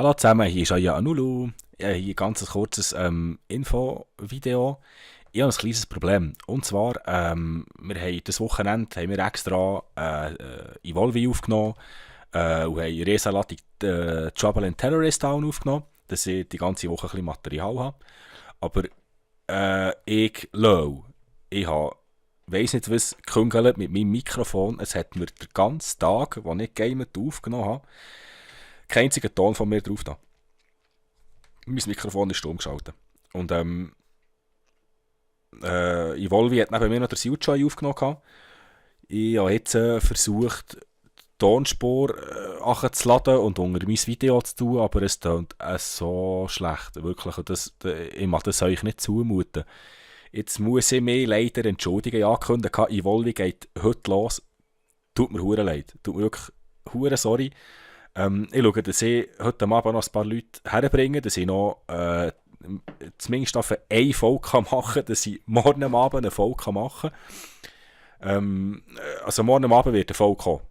Hallo zusammen, hier ist euer Anulu. Hier ein ganz kurzes Info-Video. Ich habe ein kleines Problem. Und zwar, wir haben das Wochenende haben wir extra Evolve aufgenommen und haben Resalatic Trouble in Terrorist Town aufgenommen, dass ich die ganze Woche ein bisschen Material habe. Aber ich habe, weiss nicht was, geküngelt mit meinem Mikrofon. Es hat mir den ganzen Tag, als ich gamet aufgenommen habe, keinen einzigen Ton von mir drauf da. Mein Mikrofon ist stumm geschaltet. Und Evolvi hat neben mir noch den Sujoy aufgenommen gehabt. Ich habe jetzt versucht, die Tonspur anzuladen und unter mein Video zu tun, aber es tönt so schlecht. Wirklich. Und ich mag das euch nicht zumuten. Jetzt muss ich mich leider entschuldigen. Ich habe angekündigt, Evolvi geht heute los. Tut mir hure leid. Tut mir wirklich hure sorry. Ich schaue, dass ich heute Abend noch ein paar Leute herbringe, dass ich noch zumindest auf eine Folge machen kann, dass ich morgen Abend eine Folge machen kann. Also morgen Abend wird eine Folge kommen.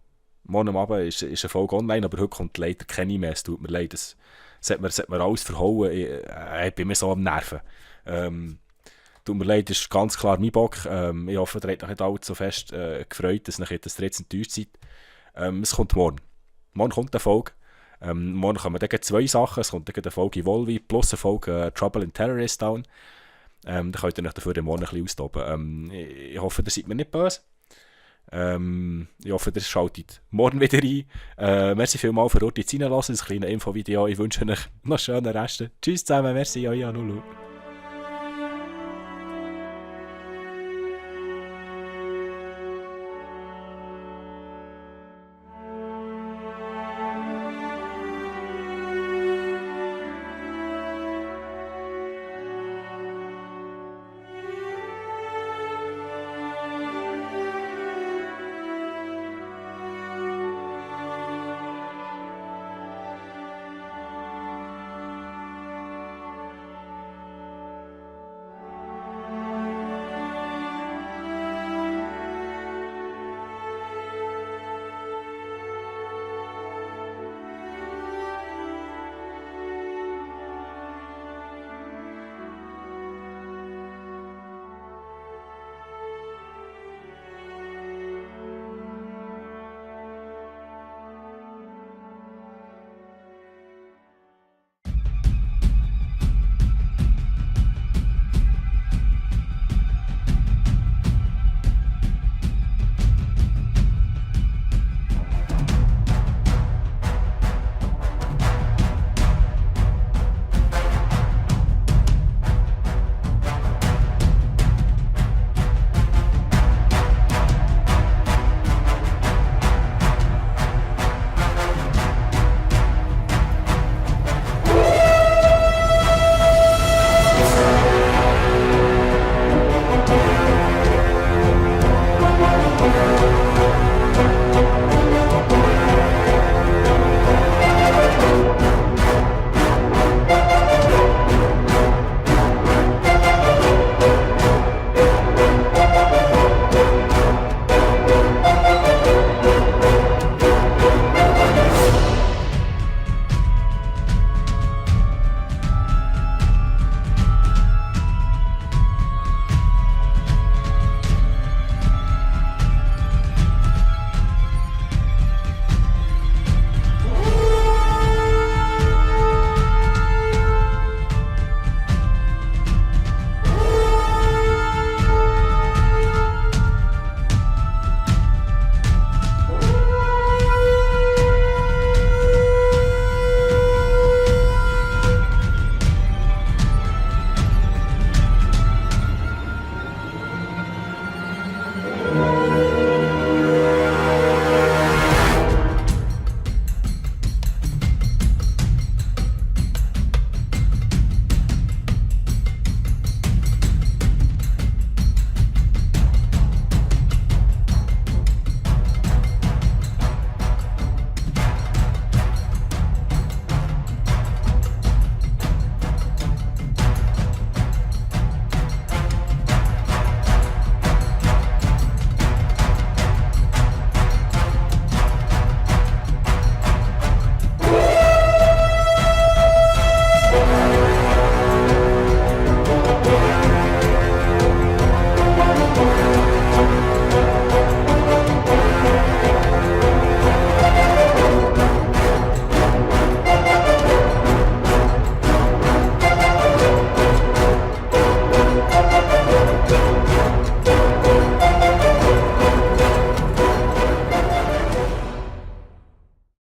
Morgen Abend ist eine Folge online, aber heute kommt leider keine mehr. Es tut mir leid, das hat mir alles verhauen. Ich bin mir so am Nerven. Tut mir leid, das ist ganz klar mein Bock. Ich hoffe, ihr habt euch nicht allzu fest gefreut, dass ihr jetzt enttäuscht seid. Es kommt morgen. Morgen kommt eine Folge. Morgen kommen dann zwei Sachen. Es kommt dann eine Folge Evolve plus eine Folge Trouble in Terrorist Town. Dann könnt ihr euch dafür morgen ein bisschen austoben. Ich hoffe, ihr seid mir nicht böse. Ich hoffe, ihr schaltet morgen wieder ein. Merci vielmals für heute reinlassen. Das kleine Infovideo. Ich wünsche euch noch schöne Reste. Tschüss zusammen. Merci, euer Nulu.